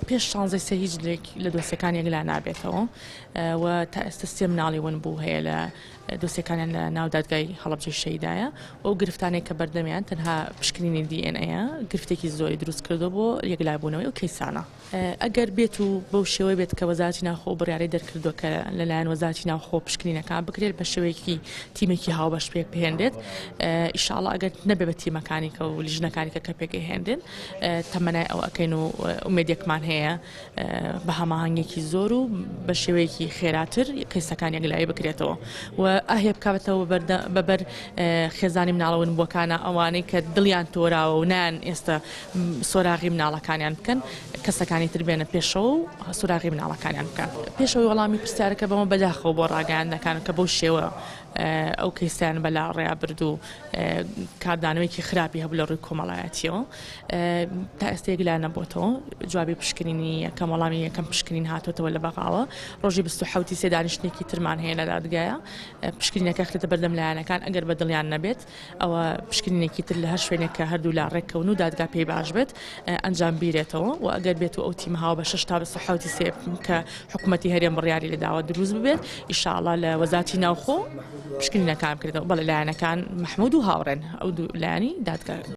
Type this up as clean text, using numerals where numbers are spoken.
پێش شانزەی سێ هیچ لە دۆسیەکان یەکلا نابێتەوە و تا ئێستا سێ مناڵی ون بوو هەیە لە دۆسیەکانیان لە ناو دادگای هەڵەبجەی شەیدایە و ئەو گرفتانەی کە بەردەمیان تەنها پشکنینی دی ئێن ئەیە گرفتێکی زۆری دروست کردووە بۆ یەکلابوونەوەی ئەو کەیسانە. ئەگەر بێت و بەو شێوەی بێت کە وەزارەتی ناوخۆ بڕیارەی دەرکردووە کە لەلایەن وەزارەتی ناوخۆ پشکنینەکان بکرێت بە شێوەیەکی تیمێکی هاوبەش پێک بهێنرێت ئیشاڵا ئەگەر نەبێ بە تیمەکانی کە و لیژنەکانی کە کە پێکەهێنرێن تەمەنای ئەوە ئەکەین و ئومێدێکمان هەیە بە هەماهەنگێکی زۆر و بە شێوەیەکی خێراتر کەیسەکان یەکلایی بکرێتەوە و ئاهێ بکاتەوە بەبەر خێزانی مناڵە ونبووەکانە ئەوانەی کە دڵیان تۆراوە و نایان ئێستا سۆراغی مناڵەکانیان بکەن کەسەکانی تر بێنە پێشەوە و سۆراغی مناڵەکانیان بکەن. پێشەوەی وەڵامی پرسیارەکە بەمە بەداخەوە بۆ ڕاگەیاندنەکان کە بەو شێوە ئەو کەیسەیان بە لاڕێیا برد و کاردانەوەیەکی خراپی هەبوو لە ڕووی کۆمەڵایەتیەوە تا ئێستا یەکلا نەبووەتەوە جوابی پشکنینی یەکەم وەڵامی یەکەم پشکنین هاتۆتەوە لە بەغاوە ڕۆژی 27 سێ دانیشتنێکی ترمان هەیە لە دادگایە پشکنینەکە خرێتە بەردەم لایەنەکان ئەگەر بە دڵیان نەبێت ئەوە پشکنینێکی تر لە هەر شوێنێک کە هەردوولا ڕێککەون و دادگا پێی باش بێت ئەنجام بیرێتەوە و ئەگەر بێت و ئەو تیمە هاوبەشەش تا 27 سێ کە حکوومەتی هەرێم بڕیاری لەداوە دروست ببێت ئیشاڵا لە وەزارەتی ناوخۆ پشکنینەکان بکرێتەوە بەڵێ لایەنەکان مەحمود و هاوڕێن ئەو دوو لایەنی دادگا.